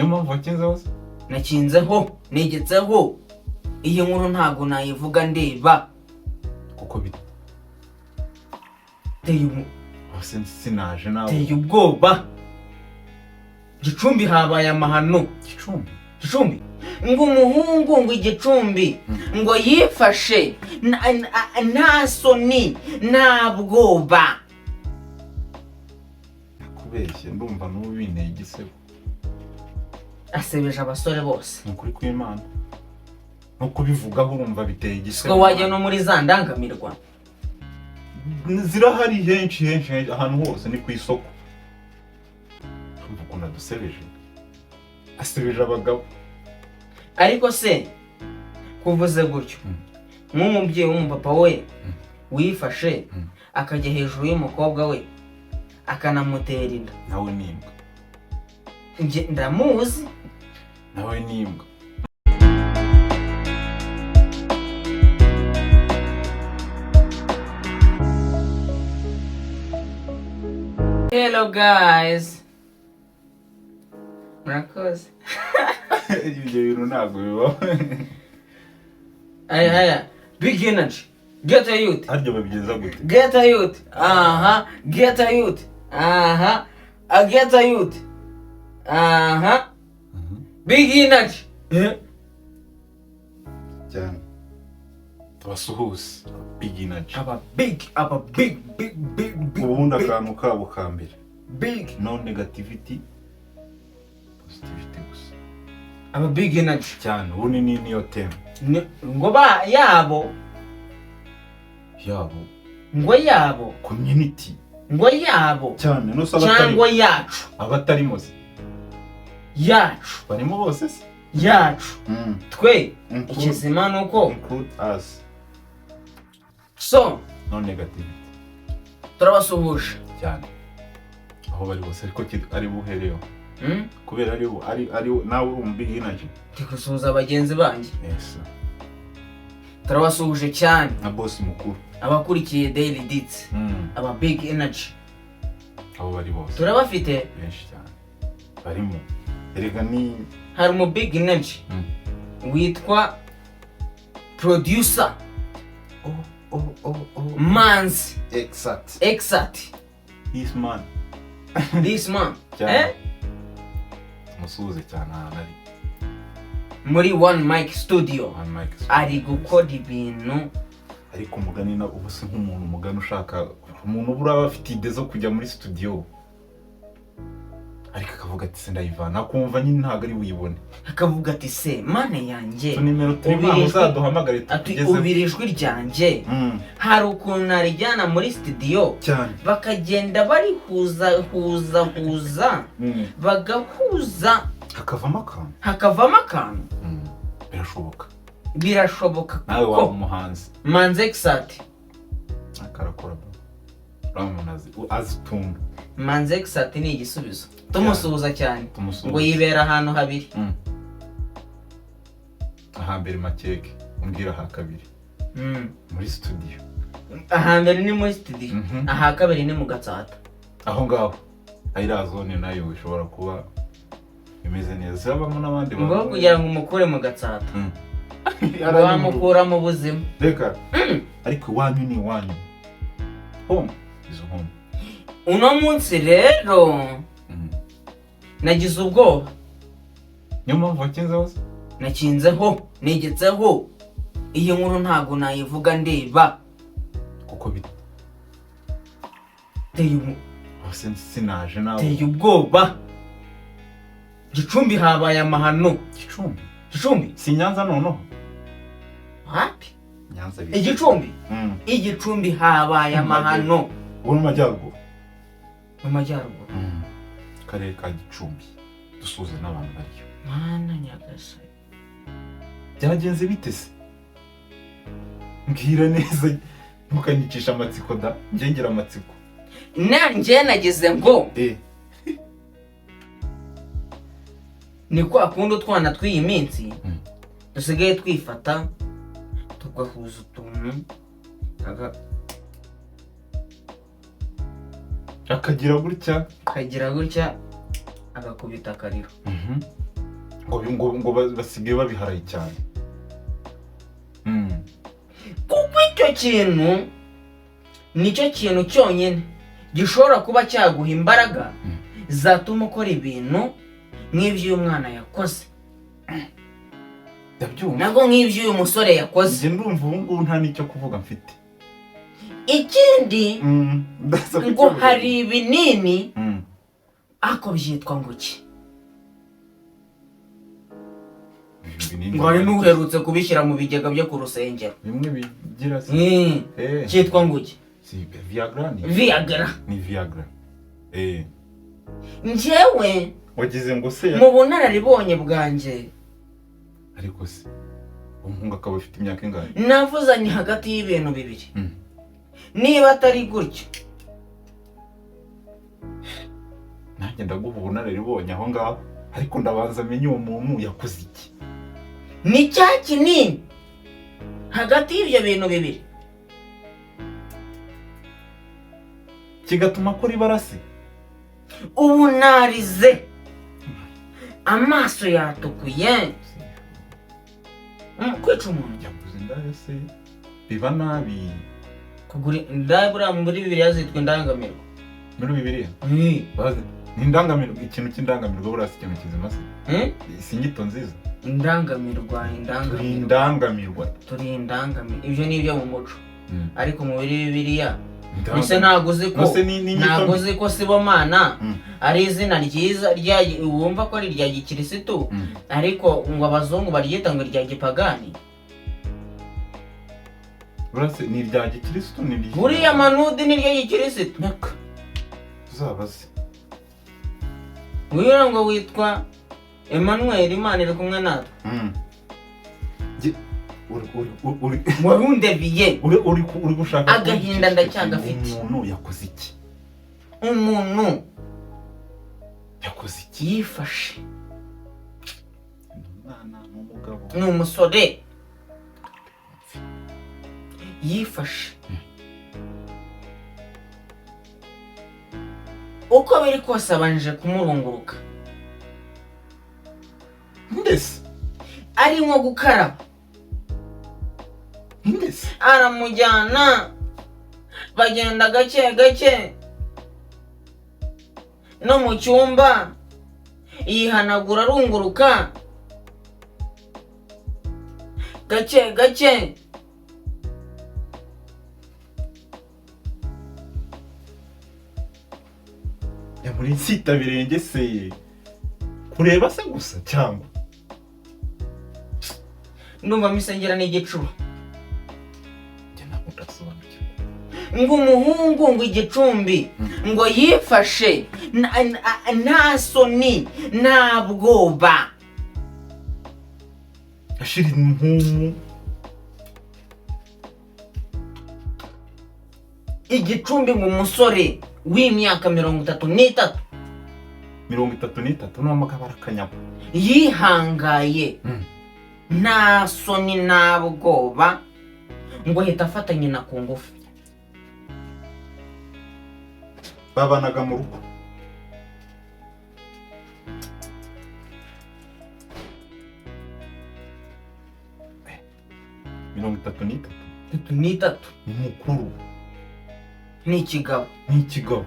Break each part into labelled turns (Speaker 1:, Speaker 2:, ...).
Speaker 1: Niyo mpamvu wakinzeho se?
Speaker 2: Nakinzeho, negetseho. Iyi nkuru ntabwo nayivuga ndeba.
Speaker 1: Kuko bite?
Speaker 2: Teye
Speaker 1: Sinaje nawe.
Speaker 2: Teye ubwoba. Gicumbi habaye amahano.
Speaker 1: Gicumbi?
Speaker 2: Gicumbi, ngo umuhungu, ngo igicumbi, ngo yifashe nta soni, nta bwoba.
Speaker 1: Kubeshye, ndumva n'ubu binteye igisebo.
Speaker 2: Asebeje abasore bose.
Speaker 1: Ni ukuri kw'Imana, no kubivugaho urumva biteye igisebo.
Speaker 2: Siko wajya no muri za ndangamirwa.
Speaker 1: Zirahari henshi henshi henshi, ahantu hose ni ku isoko. Urumva ukuntu adusebeje, asebeje abagabo.
Speaker 2: Ariko se kuvuze gutyo, nk'umubyeyi w'umupapa we wifashe akajya hejuru y'umukobwa we akanamutera inda?
Speaker 1: Nawe ni imbwa.
Speaker 2: Njye ndamuzi.
Speaker 1: Nawe ni imbwa.
Speaker 2: Hello guys, murakoze.
Speaker 1: Ibyo bintu ntabwo bibaho.
Speaker 2: Aya aya, big energy, get a youth.
Speaker 1: Harya babigeza gute?
Speaker 2: Get a youth, aha, get a youth, aha, a get a youth, aha, big energy.
Speaker 1: Cyane, tubasuhuze, big energy.
Speaker 2: Aba big, aba big big big big.
Speaker 1: Ubundi
Speaker 2: big,
Speaker 1: akantu kabo ka mbere,
Speaker 2: big,
Speaker 1: no negativity, positivity gusa.
Speaker 2: Aba big energy.
Speaker 1: Cyane, ubundi ni niyo tema.
Speaker 2: Ngo ba yabo.
Speaker 1: Yabo.
Speaker 2: Ngo yabo.
Speaker 1: Community.
Speaker 2: Ngo yabo.
Speaker 1: Cyane, no se
Speaker 2: cyangwa
Speaker 1: abatari
Speaker 2: yacu.
Speaker 1: Abatarimo se?
Speaker 2: Yacu.
Speaker 1: Barimo bose se?
Speaker 2: Yacu twe. Ikizima ni uko
Speaker 1: Include us.
Speaker 2: So
Speaker 1: no negativity.
Speaker 2: Turabasuhuje.
Speaker 1: Cyane, aho bari bose, ariko ari buhereho. Kubera ari nawe uri umu big energy.
Speaker 2: Ndi gusuhuza bagenzi banjye.
Speaker 1: Yes.
Speaker 2: Turabasuhuje cyane.
Speaker 1: Nka boss mukuru.
Speaker 2: Abakurikiye Daily Dits, aba big energy.
Speaker 1: Aho bari bose.
Speaker 2: Turabafite.
Speaker 1: Benshi cyane barimo, erega ni
Speaker 2: Hari umu big energy witwa producer
Speaker 1: Oh.
Speaker 2: Manzi.
Speaker 1: Exact.
Speaker 2: Exat.
Speaker 1: This man.
Speaker 2: This man.
Speaker 1: Cyane.
Speaker 2: Eh?
Speaker 1: Tumusuhuze cyane ahantu ari.
Speaker 2: Muri One Mic Studio.
Speaker 1: One Mic Studio.
Speaker 2: Ari gukora ibintu.
Speaker 1: Ariko umugani na ubu si nk'umuntu, umugani ushaka umuntu uba uraba afite idée zo kujya muri studio, ariko akavuga ati: "Se ndayivana?" Akumva nyine ntabwo ari buyibone.
Speaker 2: Akavuga ati: "Se mana yanjye,
Speaker 1: Tu nimero turi
Speaker 2: ubira
Speaker 1: mpamvu uzaduhamagare
Speaker 2: ati
Speaker 1: tukugezeho.
Speaker 2: Ubira ijwi ryanjye, hari ukuntu narijyana muri studio bakagenda barihuza huza huza, bagahuza,
Speaker 1: hakavamo akantu."
Speaker 2: Hakavamo akantu.
Speaker 1: Birashoboka.
Speaker 2: Birashoboka.
Speaker 1: Nawe waba
Speaker 2: kuko
Speaker 1: umuhanzi.
Speaker 2: Manzi Exat.
Speaker 1: Akarakora bro, uriya muntu azi utuntu.
Speaker 2: Manzi Exat ni igisubizo, tumusuhuza cyane.
Speaker 1: Tumusuhuze.
Speaker 2: Ngo yibera ahantu habiri.
Speaker 1: Ahambere makeke, umbwira aha kabiri. Muri studio.
Speaker 2: Ahambere ni muri studio. Aha kabiri ni mu Gatsata.
Speaker 1: Aho ngaho iriya zone nayo ishobora kuba imeze neza, zibamo n'abandi.
Speaker 2: Ngo kugira ngo umukure mu Gatsata,
Speaker 1: Aranyumva.
Speaker 2: wamukura mu buzima.
Speaker 1: Reka, ariko iwanyu ni iwanyu, home is home.
Speaker 2: Uno munsi rero nagize ubwoba.
Speaker 1: Niyo mpamvu wakinzeho se?
Speaker 2: Nakinzeho, negetseho. Iyi nkuru ntabwo nayivuga ndeba.
Speaker 1: Kuko bite?
Speaker 2: Teye
Speaker 1: Sinaje nawe.
Speaker 2: Teye ubwoba. Gicumbi habaye amahano.
Speaker 1: Gicumbi?
Speaker 2: Gicumbi.
Speaker 1: Si Nyanza noneho?
Speaker 2: Hapi.
Speaker 1: Nyanza.
Speaker 2: Igicumbi. Igicumbi habaye amahano.
Speaker 1: Ubu mu majyaruguru.
Speaker 2: Mu majyaruguru.
Speaker 1: Karere ka Gicumbi, dusuhuze n'abantu bariyo.
Speaker 2: Mana nyagasani!
Speaker 1: Byagenze bite se? Mbwira neza, ntukanyicisha amatsiko da, ngengera amatsiko.
Speaker 2: Nanjye nagize ngo ni kwa kundi utwana tw'iyi minsi dusigaye twifata tugahuza utuntu
Speaker 1: Akagira gutya.
Speaker 2: Akagira gutya agakubita akariro.
Speaker 1: Ngo basigaye babiharaye cyane.
Speaker 2: Kuko icyo kintu nicyo kintu cyonyine gishobora kuba cyaguha imbaraga zatuma ukora ibintu nk'ibyo uyu mwana yakoze.
Speaker 1: Ndabyumva.
Speaker 2: Nabwo nk'ibyo uyu musore yakoze.
Speaker 1: Njye ndumva ubu ngubu nta n'icyo kuvuga mfite.
Speaker 2: Ikindi,
Speaker 1: Ndaza
Speaker 2: ngo
Speaker 1: kukivuga.
Speaker 2: hari ibinini, ako byitwa ngo iki?
Speaker 1: Ibinini.
Speaker 2: Ngo hari n'uherutse kubishyira mu bigega byo ku rusengero.
Speaker 1: Bimwe bigira se.
Speaker 2: Cyitwa ngo iki?
Speaker 1: Si Viagra ni
Speaker 2: Viagra.
Speaker 1: Ni Viagra.
Speaker 2: Njyewe
Speaker 1: Wagize ngo se
Speaker 2: mu bunararibonye bwanjye,
Speaker 1: Ariko se umuhungu akaba afite imyaka ingahe?
Speaker 2: Navuze ni hagati y'ibintu bibiri, niba atari gutyo.
Speaker 1: Nanjye ndaguha ubunararibonye aho ngaho, ariko ndabanza amenye uwo muntu yakoze iki.
Speaker 2: Ni cya kinini hagati y'ibyo bintu bibiri
Speaker 1: kigatuma akora ibarasi.
Speaker 2: Ubu narize, amaso yatukuye. Kwica umuntu.
Speaker 1: Yaguze indaya se biba nabi.
Speaker 2: Kugura indaya buriya muri Bibiliya zitwa indangamirwa.
Speaker 1: Muri Bibiliya bazi ni indangamirwa, ikintu cy'indangamirwa buriya si ikintu kizima se? Si inyito nziza?
Speaker 2: Indangamirwa.
Speaker 1: Turi
Speaker 2: Indangamirwa.
Speaker 1: Indangamirwa.
Speaker 2: Turi indangamirwa, ibyo ni ibyo mu muco, ariko muri Bibiliya
Speaker 1: Indangamirwa.
Speaker 2: Ese ntabwo uzi ko
Speaker 1: Nose ni inyito
Speaker 2: ntabwo
Speaker 1: mbi.
Speaker 2: uzi ko Sibomana ari izina ryiza rya wumva ko ari irya gikirisitu, ariko ngo abazungu baryita ngo irya gipagani?
Speaker 1: Buriya se ni irya gikirisitu, ni irya
Speaker 2: Buriya manudi ni irya gikirisitu.
Speaker 1: Nyaka uzabaze.
Speaker 2: Wira ngo witwa Emmanuel, Imana iri kumwe natwe.
Speaker 1: Uri uri uri
Speaker 2: Warundebiye.
Speaker 1: Uri gushaka
Speaker 2: Agahinda
Speaker 1: kunyicisha.
Speaker 2: Ndacyagafite.
Speaker 1: Umuntu yakoze iki?
Speaker 2: Umuntu
Speaker 1: Yakoze iki?
Speaker 2: yifashe.
Speaker 1: Ni umwana, ni umugabo?
Speaker 2: Ni umusore yifashe. Uko biri kose abanje kumurunguruka.
Speaker 1: Ndetse
Speaker 2: ari nko gukaraba.
Speaker 1: Ndetse
Speaker 2: Aramujyana, bagenda gake gake no mu cyumba, yihanagura, arunguruka gake gake.
Speaker 1: Muri nsitabirenge se, kureba se gusa cyangwa?
Speaker 2: Ndumva misengera n'igicuba.
Speaker 1: Njye ntabwo ndasobanukirwa.
Speaker 2: Ngo umuhungu ngo igicumbi ngo yifashe nta soni, nta bwoba.
Speaker 1: Ashira impumu.
Speaker 2: Igicumbi, ngo umusore w'imyaka 33.
Speaker 1: 33 n'amagabo arakanyagwa.
Speaker 2: Yihangaye nta soni, nta bwoba, ngo ahita afata nyina ku ngufu.
Speaker 1: Babanaga mu rugo. 33.
Speaker 2: 33.
Speaker 1: Ni mukuru.
Speaker 2: Ni ikigabo.
Speaker 1: Ni ikigabo,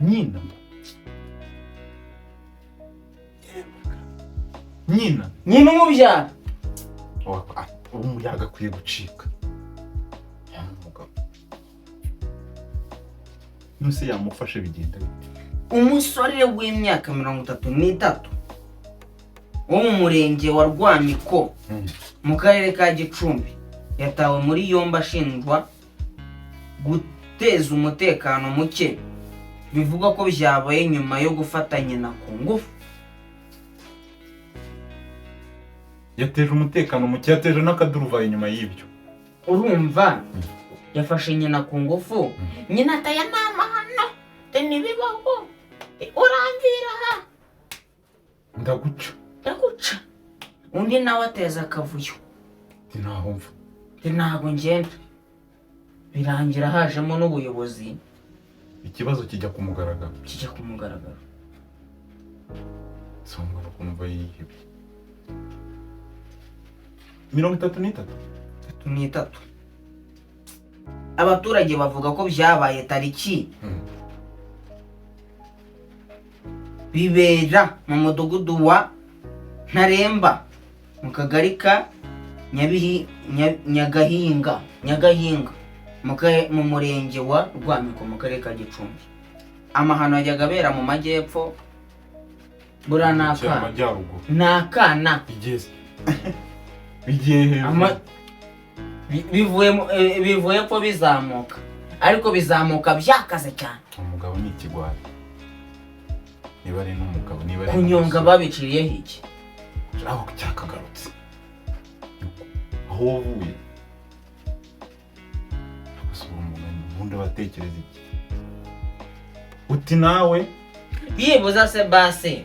Speaker 1: nyina nyina.
Speaker 2: Nyina umubyara.
Speaker 1: Ubu yagakwiye gucika. Umugabo nuse yamufashe bigenda bite?
Speaker 2: Umusore w'imyaka 33 wo mu murenge wa Rwamiko mu karere ka Gicumbi yatawe muri yombi ashinjwa guteza umutekano muke, bivugwa ko byabaye nyuma yo gufata nyina ku ngufu.
Speaker 1: Yateje umutekano muke, yateje n'akaduruvayo inyuma y'ibyo.
Speaker 2: Urumva, yafashe nyina ku ngufu, nyina ataya ni amahano, ntibibaho, uramvira aha.
Speaker 1: Ndaguca.
Speaker 2: Ndaguca. Undi nawe ateza akavuyo.
Speaker 1: Ntaho mva.
Speaker 2: Ati, ntabwo ngenda. Birangira hajemo n'ubuyobozi.
Speaker 1: Ikibazo kijya ku mugaragaro.
Speaker 2: Kijya ku mugaragaro.
Speaker 1: Si umwana kumva yihebye. 33.
Speaker 2: 33. Abaturage bavuga ko byabaye tariki bibera mu mudugudu wa Ntaremba mu kagari ka Nyagahinga mu murenge wa Rwamiko mu karere ka Gicumbi. Amahano yajyaga abera mu majyepfo, buriya ni akana.
Speaker 1: Amajyaruguru.
Speaker 2: Ni akana.
Speaker 1: Bigeze bigiye hejuru.
Speaker 2: Bivuye epfo bizamuka, ariko bizamuka byakaze cyane.
Speaker 1: Umugabo ni ikigwari, niba ari n'umugabo, niba ari
Speaker 2: Kunyonga
Speaker 1: n'umusore.
Speaker 2: Babiciriyeho iki?
Speaker 1: Aho cyakagarutse aho wavuye. Gusa uwo mugani ubundi abatekereza iki? Uti nawe.
Speaker 2: Byibuza se base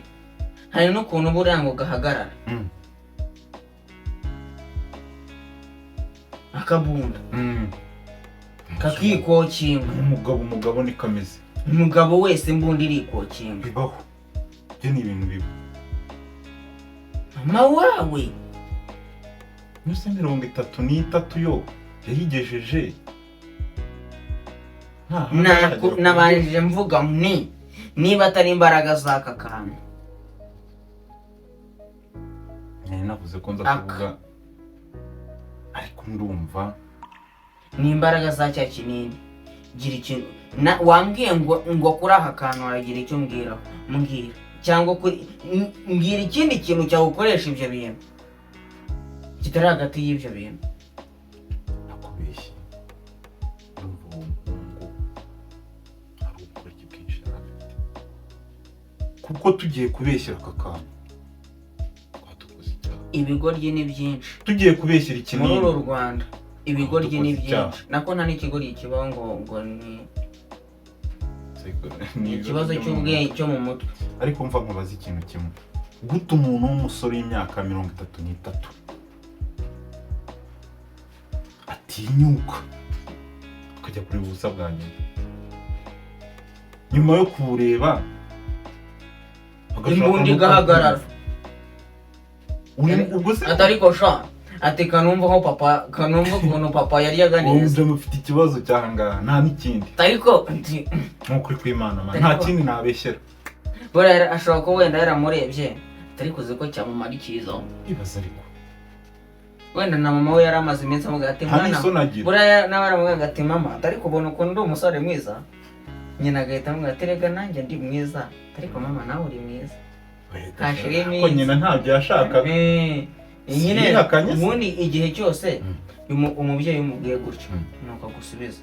Speaker 2: hari n'ukuntu buriya ngo gahagarara akabunda kakikokinga.
Speaker 1: Umugabo niko ameze.
Speaker 2: Umugabo wese imbunda irikokinga.
Speaker 1: Bibaho, ibyo ni ibintu biba.
Speaker 2: Mama wawe.
Speaker 1: Mbese 33 yo yayigejeje nta handi aragera ku
Speaker 2: Nabanjije mvuga ni niba atari imbaraga z'aka kantu.
Speaker 1: Nari navuze ko nza
Speaker 2: Aka.
Speaker 1: kuvuga, ariko ndumva
Speaker 2: Ni imbaraga za cya kinini. Gira ikintu wambwiye ngo kuri aka kantu haragira icyo mbwiraho, mbwira, cyangwa kuri mbwira ikindi kintu cyagukoresha ibyo bintu kitari hagati y'ibyo bintu.
Speaker 1: Nakubeshye, ndumva uwo muhungu hari ubugoryi bwinshi yari afite, kuko tugiye kubeshyera aka kantu twadukoze icyaha.
Speaker 2: Ibigoryi ni byinshi.
Speaker 1: Tugiye kubeshyera
Speaker 2: Muri
Speaker 1: ikinini.
Speaker 2: uru Rwanda ibigoryi ni
Speaker 1: Dukoze icyaha.
Speaker 2: byinshi, nako nta n'ikigoryi kibaho ngo ni
Speaker 1: Ni
Speaker 2: ikibazo cy'ubwenge cyo mu mutwe.
Speaker 1: Ariko mva nkubaza ikintu kimwe: guta umuntu w'umusore w'imyaka 33 atinyuka akajya kureba ubusa bwa nyina, nyuma yo kubureba agashaka
Speaker 2: Imbunda
Speaker 1: no
Speaker 2: igahagarara.
Speaker 1: Ubwo se
Speaker 2: Atari ko sha, ati kanumva nko papa, kanumva ukuntu papa yaryaga
Speaker 1: Uwo
Speaker 2: neza.
Speaker 1: mujama ufite ikibazo cyahangaha, nta n'ikindi.
Speaker 2: Ariko nti
Speaker 1: Nk'ukuri kw'Imana man, nta kindi nabeshyera.
Speaker 2: Buriya ashobora kuba wenda yaramurebye, atari kuzi ko cyamumara icyiza.
Speaker 1: Ibaza ariko.
Speaker 2: Wenda na mama we yari amaze iminsi amubwira ati
Speaker 1: Nta
Speaker 2: mwana
Speaker 1: n'isoni agira.
Speaker 2: Buriya nawe aramubwira ati mama, atari kubona ukuntu ndi umusore mwiza. Nyina agahita amubwira ati rega nanjye ndi mwiza, ariko mama nawe uri mwiza. Hashira
Speaker 1: Ko
Speaker 2: iminsi.
Speaker 1: nyina ntabyo yashakaga.
Speaker 2: Nyine
Speaker 1: Siyihakanye se?
Speaker 2: ubundi igihe cyose umubyeyi umubwiye gutyo nuko agusubiza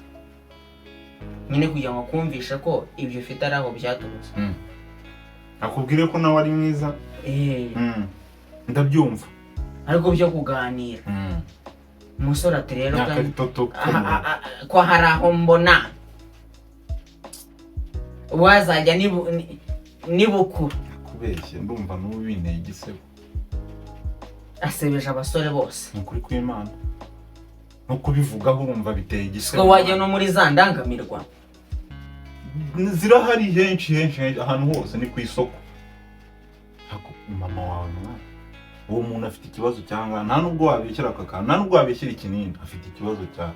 Speaker 2: nyine kugira ngo akumvishe ko ibyo ufite ari aho byaturutse.
Speaker 1: Akubwire ko nawe ari mwiza. Ndabyumva.
Speaker 2: Ariko byo kuganira, umusore ati rero
Speaker 1: Myaka
Speaker 2: kandi
Speaker 1: itoto.
Speaker 2: Ko hari aho mbona wazajya nibukuru.
Speaker 1: Kubeshya, ndumva n'ubu binteye igisebo.
Speaker 2: Asebeje abasore bose.
Speaker 1: Ni ukuri kw'Imana, no kubivugaho urumva biteye igisebo.
Speaker 2: Siko wajya no muri za ndangamirwa.
Speaker 1: Zirahari henshi henshi henshi, ahantu hose ni ku isoko. Ariko mama wawe mwana, uwo muntu afite ikibazo cyangwa nta nubwo wabeshyera aka kantu, nta nubwo wabeshyera ikinini, afite ikibazo cya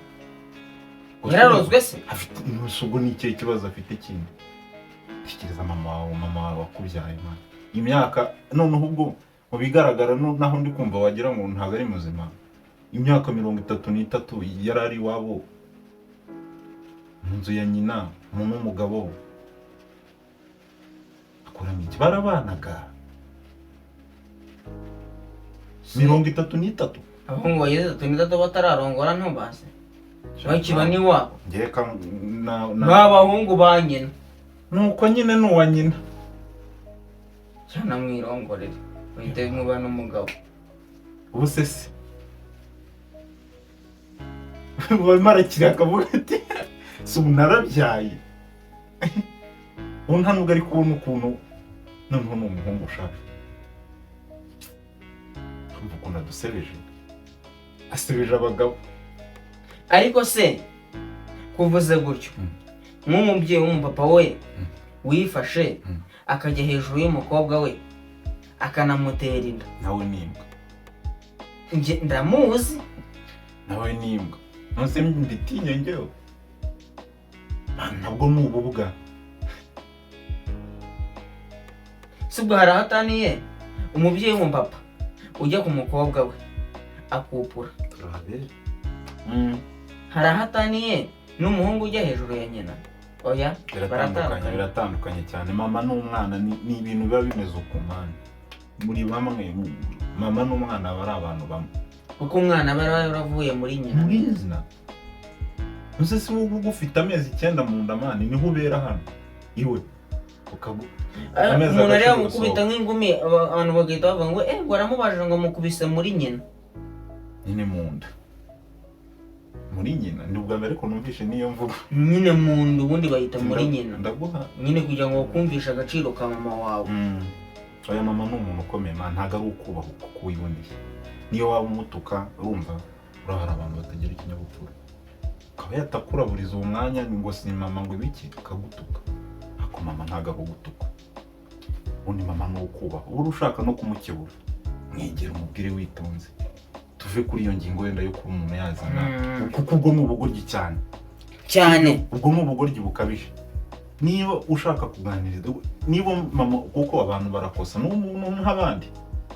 Speaker 2: Yararozwe se?
Speaker 1: Afite ubwo ni ikihe kibazo afite kindi? Tekereza mama wawe, mama wawe wakubyaye mwana, imyaka noneho ubwo mu bigaragara naho ndi kumva wagira ngo ntabwo ari muzima. Imyaka 33 yari ari iwabo mu nzu ya nyina mu n'umugabo, akuramo iki? Barabanaga 33.
Speaker 2: Abahungu bageze 33 batararongora ntubaze bakiba n'iwabo.
Speaker 1: Ngewe na
Speaker 2: Ni abahungu ba nyina.
Speaker 1: Nuko nyine ni uwa nyina.
Speaker 2: Cyane mwirongorere uhite muba n'umugabo.
Speaker 1: Ubu se barimo arakira akavuga ati si ubu narabyaye. Ubu nta nubwo ari kubona ukuntu noneho ni umuhungu ushaka. Urumva ukuntu adusebeje, asebeje abagabo.
Speaker 2: Ariko se kuvuze gutyo, nk'umubyeyi w'umupapa we wifashe akajya hejuru y'umukobwa we. Akanamutera inda.
Speaker 1: Nawe ni imbwa.
Speaker 2: Njye ndamuzi.
Speaker 1: Nawe ni imbwa, nonse mbitinye njyewe? Man, ntabwo ni ububwa.
Speaker 2: Si ubwo hari aho ataniye umubyeyi w'umupapa ujya ku mukobwa we akupura?
Speaker 1: Turabere.
Speaker 2: Hari aho ataniye n'umuhungu ujya hejuru ya nyina? Oya.
Speaker 1: Biratandukanye.
Speaker 2: Baratandukanye.
Speaker 1: Biratandukanye cyane. Mama n'umwana ni ibintu biba bimeze ukumana muri bamwe. Mama n'umwana aba ari abantu bamwe.
Speaker 2: Kuko umwana aba yaravuye muri nyina.
Speaker 1: Muri nyina. Nuse si wowe uba ufite amezi 9 mu nda, man? Niho ubera hano iwe amezi
Speaker 2: Umuntu areba
Speaker 1: agashira
Speaker 2: gukubita
Speaker 1: gusohoka.
Speaker 2: nk'ingumi, abantu bagahita bavuga ngo ngo aramubajije, ngo mukubise muri nyina.
Speaker 1: Nyine mu nda, muri nyina. Ni ubwa mbere ariko numvishe niyo mvugo.
Speaker 2: Nyine mu nda, ubundi bayita muri nyina.
Speaker 1: Ndaguha.
Speaker 2: Nyine kugira ngo bakumvishe agaciro ka mama wawe.
Speaker 1: Oya, mama ni umuntu ukomeye, man. Ntabwo ari ukubaha uko wiboneye. Niyo waba umutuka, urumva, urahara abantu batagira ikinyabupfura, akaba yatakuraburiza uwo mwanya ngo si mama, ngo ibiki, akagutuka. Ariko mama ntabwo ari ugutuka. Ubundi mama ni ukubaha. Uba ushaka no kumukebura, mwegera umubwire witonze. Tuve kuri iyo ngingo wenda yo kuba umuntu yazana, kuko ubwo ni ubugoryi cyane.
Speaker 2: Cyane.
Speaker 1: Ubwo ni ubugoryi bukabije. Niba ushaka kuganiriza, niba mama, kuko abantu barakosa, n'umuntu nk'abandi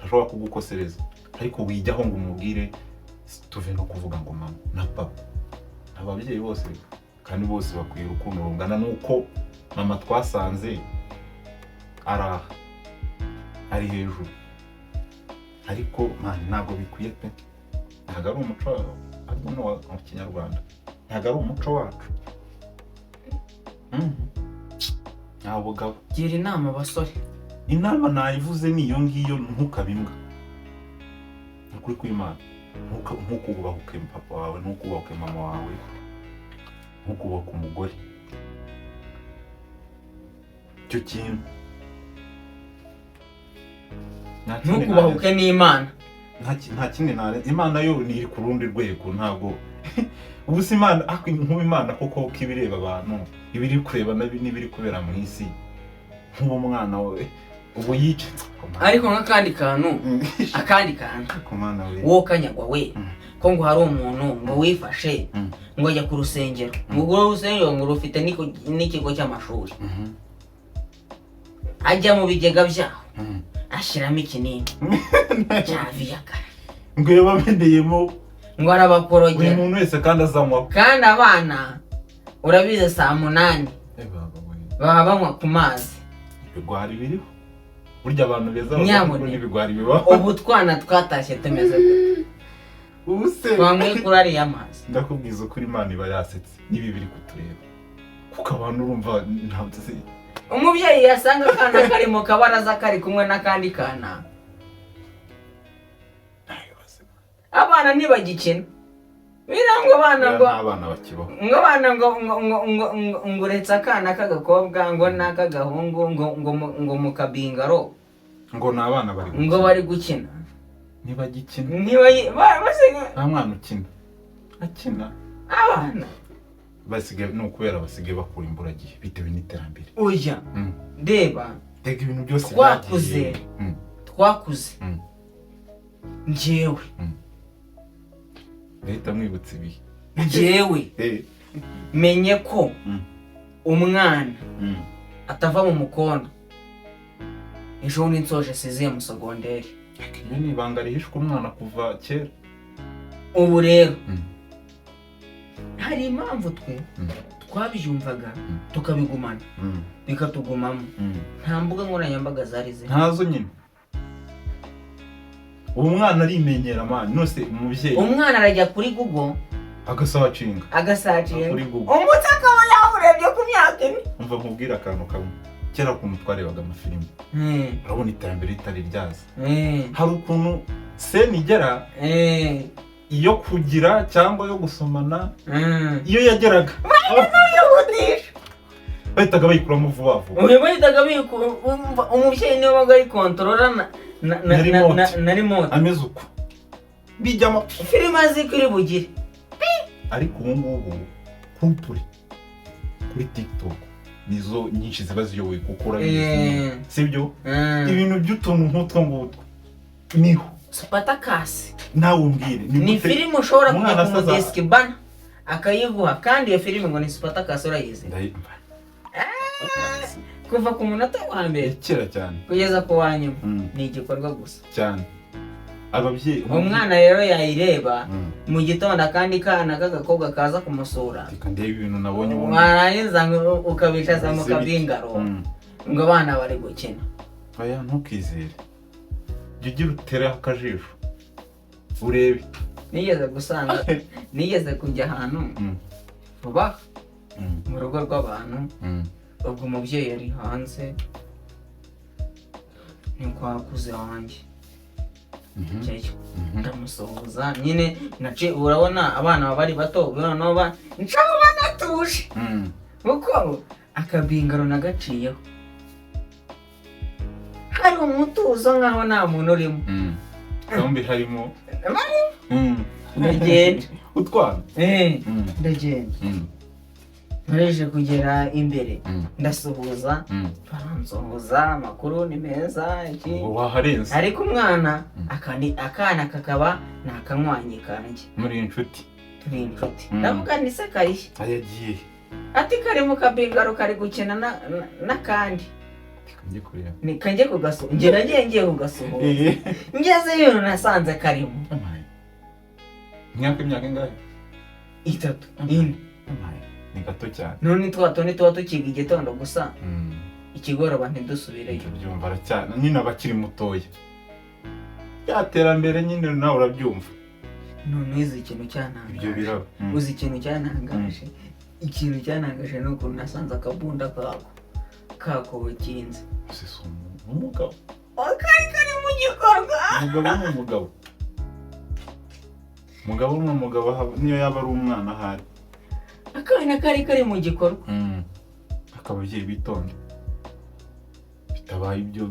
Speaker 1: ashobora kugukosereza, ariko wijyaho ngo umubwire. Tuve no kuvuga ngo mama na papa, ababyeyi bose kandi bose bakwiye urukundo rungana. N'uko mama twasanze ari aha, ari hejuru, ariko man, ntabwo bikwiye pe. Ntabwo ari umuco ariko ni wa kinyarwanda, ntabwo ari umuco wacu. Nta bugabo.
Speaker 2: Gira inama abasore.
Speaker 1: Inama nayivuze, ni iyo ngiyo: ntukabe imbwa. Ni ukuri kw'Imana, ntukubahuke papa wawe, ntukubahuke mama wawe, ntukubahuke umugore. Icyo kintu nta kindi.
Speaker 2: Ntukubahuke n'Imana.
Speaker 1: Nta kindi nare. Imana yo ni iri ku rundi rwego. Ntabwo ubu si Imana, ariko nk'ubu Imana koko ko ibireba abantu, ibiri kureba n'ibiri kubera mu isi, nk'ubu umwana we ubu yica.
Speaker 2: Ariko nk'akandi kantu, akandi kantu,
Speaker 1: Ku Mana we!
Speaker 2: wowe kanyagwa we, ko ngo hari umuntu ngo wifashe, ngo ajya ku rusengero, ngo urwo rusengero ngo rufite n'ikigo cy'amashuri, ajya mu bigega byaho, ashyiramo ikinini cya Viagra.
Speaker 1: Ngo iyo bameneyemo
Speaker 2: Ngo
Speaker 1: buri
Speaker 2: arabakorogera.
Speaker 1: muntu wese kandi azanywaho.
Speaker 2: Kandi abana urabizi, saa 8 baba banywa ku mazi.
Speaker 1: Ibigwari biriho burya. Abantu beza bavuga
Speaker 2: Nyabune.
Speaker 1: ko n'ibigwari bibaho.
Speaker 2: Ubu twana twatashye tumeze gute?
Speaker 1: Ubu se
Speaker 2: Twanywe kuri ariya mazi.
Speaker 1: Ndakubwiza ukuri, Imana iba yasetse n'ibi biri kutureba, kuko abantu urumva ntabwo se.
Speaker 2: Umubyeyi yasanga akana kari mu kabaraza kari kumwe n'akandi kana.
Speaker 1: Ntabibaze.
Speaker 2: Abana ntibagikina, birangwa abana ngo
Speaker 1: Nta bana bakibaho.
Speaker 2: Ngo abana ngo uretse akana k'agakobwa ngo n'ak'agahungu ngo mu kabingaro.
Speaker 1: Ngo ni abana bari
Speaker 2: Ngo
Speaker 1: gukina.
Speaker 2: bari gukina.
Speaker 1: Ntibagikina.
Speaker 2: Basigaye
Speaker 1: Nta mwana ukina akina.
Speaker 2: Abana
Speaker 1: Basigaye, ni ukubera basigaye bakura imburagihe bitewe n'iterambere.
Speaker 2: Oya. Reba.
Speaker 1: Rega ibintu byose
Speaker 2: Twakuze.
Speaker 1: byagiye.
Speaker 2: Twakuze. Njyewe
Speaker 1: Ndahita mwibutsa ibihe.
Speaker 2: Njyewe menye ko umwana atava mu mukondo ejo bundi nsoje sixième secondaire.
Speaker 1: Iyo ni ibanga rihishwa umwana kuva kera.
Speaker 2: Ubu rero hari impamvu twe twabyumvaga, tukabigumana, bikatugumamo. Nta mbuga nkoranyambaga zari zihari.
Speaker 1: Ntazo nyine. Ubu mwana arimenyera, man. Nose umubyeyi
Speaker 2: Umwana arajya kuri Google,
Speaker 1: agasearchinga
Speaker 2: agasearchinga
Speaker 1: kuri Google.
Speaker 2: Umutsi akaba yawurebye ku myaka 4.
Speaker 1: Umva nkubwire akantu kamwe. Kera ukuntu twarebaga amafilimi, urabona iterambere ritari ryaza, hari ukuntu scène igera iyo kugira cyangwa yo gusomana, iyo yageraga
Speaker 2: Yihutisha.
Speaker 1: bahitaga bayikuramo vuba vuba.
Speaker 2: Uyu bahitaga umva, umubyeyi niwe wabaga ari controller na
Speaker 1: Na remote.
Speaker 2: na remote.
Speaker 1: Ameze uko bijyamo.
Speaker 2: Filime azi ko iri bugire.
Speaker 1: Ariko ubu ngubu couple kuri TikTok Nizo nyinshi ziba ziyoboye, kuko urabizi
Speaker 2: Eh.
Speaker 1: sibyo? Ibintu by'utuntu nk'utwo ngutwo niho.
Speaker 2: Spartacus.
Speaker 1: Nawe umbwire
Speaker 2: Ni
Speaker 1: gute-
Speaker 2: filime ushobora kujya
Speaker 1: umwana
Speaker 2: ku
Speaker 1: asaza-
Speaker 2: mudesiki bana akayiguha, kandi iyo filime ngo ni Spartacus, urayizi? Kuva ku munota wa mbere
Speaker 1: Kera cyane.
Speaker 2: kugeza ku wa nyuma ni igikorwa gusa.
Speaker 1: Cyane, ababyeyi.
Speaker 2: Umwana rero yayireba mu gitondo, akandi kana k'agakobwa kaza kumusura,
Speaker 1: Reka ndebe ibintu nabonye ubundi.
Speaker 2: Warangiza ngo ukabicaza mu
Speaker 1: Bimeze bite?
Speaker 2: kabingaro ngo abana bari gukina.
Speaker 1: Oya, ntukizere, jya ugira utereho akajisho urebe.
Speaker 2: Nigeze gusanga, nigeze kujya ahantu vuba mu rugo rw'abantu. Ubwo umubyeyi ari hanze, ni kwa kuze wanjye. Njyayo, ndamusuhuza nyine, naci urabona abana baba ari bato, noneho ncaho banatuje, kuko akabingaro nagaciyeho hari umutuzo nkaho nta muntu urimo.
Speaker 1: Zombi harimo.
Speaker 2: Ndagenda.
Speaker 1: Utwana.
Speaker 2: Ndagenda, nkoresheje kugera imbere, ndasuhuza, baransuhuza, amakuru ni meza, iki.
Speaker 1: Ubwo waharenze.
Speaker 2: Ariko umwana akana kakaba ni akanywanyi kanjye.
Speaker 1: Muri inshuti.
Speaker 2: Turi inshuti. Ndavuga ni se karihe?
Speaker 1: Ayagiye.
Speaker 2: Ati kari mu kabingaro, kari gukina n'akandi.
Speaker 1: Reka njye kureba.
Speaker 2: Ni kanjye kugasuhuza, njye nagiye ngiye kugasuhuza. Ngezeyo nasanze karimo.
Speaker 1: Amaye. Imyaka ingahe?
Speaker 2: 3, 4.
Speaker 1: Amaye. Ni gato cyane.
Speaker 2: None twa tundi tuba tukiga igitondo gusa, ikigoroba ntidusubireyo.
Speaker 1: Ndabyumva, aracyana nyine, aba akiri mutoya, ya terambere nyine nawe urabyumva.
Speaker 2: None uzi ikintu
Speaker 1: Ibyo
Speaker 2: cyantangaje?
Speaker 1: biraba.
Speaker 2: Uzi ikintu cyantangaje? Ikintu cyantangaje ni ukuntu nasanze akabunda kako kakobokinze.
Speaker 1: Ese si umugabo?
Speaker 2: Kari kari mu gikorwa.
Speaker 1: Umugabo ni umugabo, umugabo ni umugabo, niyo yaba ari umwana ahari.
Speaker 2: Akana kari kari mu gikorwa.
Speaker 1: Ariko ababyeyi bitonde, bitabaye ibyo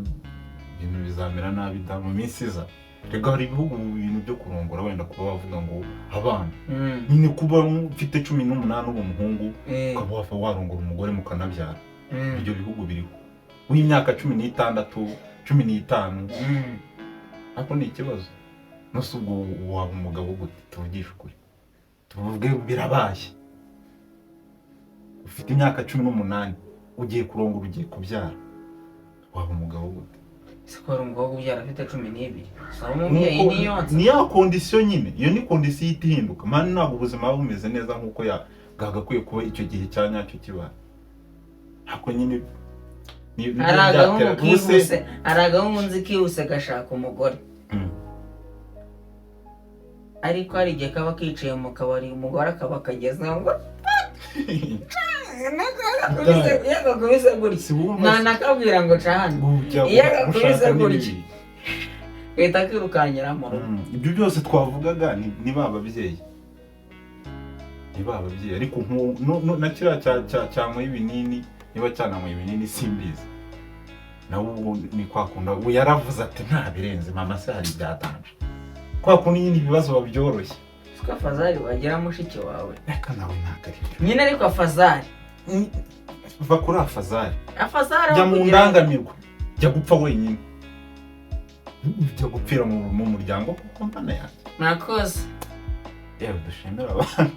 Speaker 1: ibintu bizamera nabi da mu minsi iza. Rega hari ibihugu mu bintu byo kurongora, wenda kuba wavuga ngo abana nyine, kuba mfite 18 ubu umuhungu, ukaba wava warongora umugore mukanabyara. Ibyo bihugu biriho w'imyaka 16, 15. Ariko ni ikibazo, nose ubwo waba umugabo gute? Tuvugishe ukuri, tuvuge birabaye, ufite imyaka 18, ugiye kurongora, ugiye kubyara, waba umugabo gute?
Speaker 2: Ese ko hari umukobwa ubyara afite 12? Saba umubyeyi.
Speaker 1: Nuko-
Speaker 2: Niyonsa.
Speaker 1: Ni ya condition nyine, iyo ni condition ihita ihinduka man, ntabwo ubuzima buba bumeze neza nk'uko bwagakwiye kuba icyo gihe cya nyacyo kibaye, ariko nyine
Speaker 2: Hari agahungu
Speaker 1: byatera- Ubuse-
Speaker 2: kihuse, hari agahungu nzi kihuse gashaka umugore, ariko hari igihe kaba kicaye mu kabari, umugore akaba akagezeho ngo iyo agakubise gutya,
Speaker 1: Si wumva se?
Speaker 2: ntanakabwira ngo ca hano.
Speaker 1: Ujya
Speaker 2: Iyo agakubise
Speaker 1: gushaka ni
Speaker 2: gutya,
Speaker 1: bibi.
Speaker 2: gahita kirukankira mu rugo.
Speaker 1: Ibyo byose twavugaga ni ba babyeyi, ni ba babyeyi, ariko na kiriya cyanyweye ibinini, niba cyananyweye ibinini simbizi, nawe ubu ni kwa kundi ubu yaravuze ati nta birenze mama se, hari ibyatanje, kwa kundi nyine ibibazo babyoroshye.
Speaker 2: Siko afazari wagira mushiki wawe.
Speaker 1: Reka nawe, ntabwo ari byo.
Speaker 2: Nyine ariko afazari.
Speaker 1: Va kuri afazari.
Speaker 2: Afazari aho
Speaker 1: Jya mu
Speaker 2: kugira ngo-
Speaker 1: ndangamirwa, jya gupfa wenyine, jya gupfira mu muryango, kuko mbana yanjye.
Speaker 2: Murakoze.
Speaker 1: Yewe, dushimira abantu.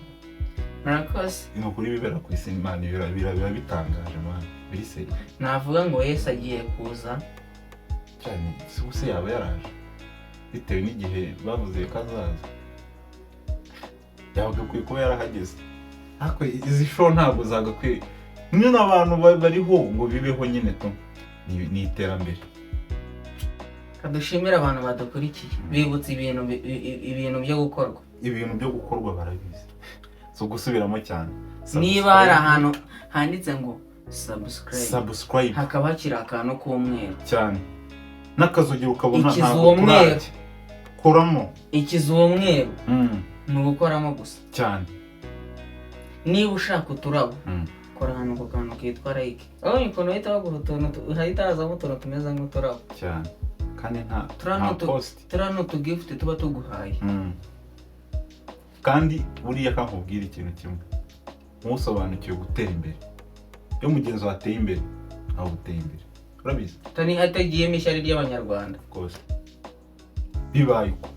Speaker 2: Murakoze.
Speaker 1: Ni ukuri, ibibera ku isi, Imana, biba bitangaje man, biri sérieux.
Speaker 2: Navuga ngo Yesu agiye kuza.
Speaker 1: Cyane si se yaba yaraje bitewe n'igihe bavuze ko azaza, yagakwiye kuba yarahageze, ariko izi show ntabwo zagakwiye nyine abantu bariho ngo bibeho nyine tu ni iterambere.
Speaker 2: Kadushimire abantu badukurikiye, bibutse ibintu ibintu byo gukorwa.
Speaker 1: Ibintu byo gukorwa barabizi, si ugusubiramo cyane.
Speaker 2: Niba hari ahantu handitse ngo subscribe,
Speaker 1: Subscribe.
Speaker 2: hakaba hakiri akantu k'umweru,
Speaker 1: Cyane, n'akazugira ukabona
Speaker 2: Ikizu
Speaker 1: ntabwo
Speaker 2: uwo mweru.
Speaker 1: turajya koramo.
Speaker 2: Ikizu uwo mweru ni ugukoramo gusa.
Speaker 1: Cyane.
Speaker 2: Niba ushaka uturabo, kora ahantu ku kantu kitwa like, urabona ukuntu bahita baguha utuntu hahita hazamo utuntu tumeze nk'uturabo.
Speaker 1: Cyane, kandi nta
Speaker 2: Turiya
Speaker 1: nta
Speaker 2: ni
Speaker 1: post.
Speaker 2: Turiya ni utugifuti tuba tuguhaye.
Speaker 1: Kandi buriya kankubwira ikintu kimwe, ntusobanukiwe gutera imbere. Iyo mugenzi wawe ateye imbere, nawe uteye imbere, urabizi.
Speaker 2: Atari atagiyemo ishyari ry'Abanyarwanda.
Speaker 1: Rwose bibaye uko.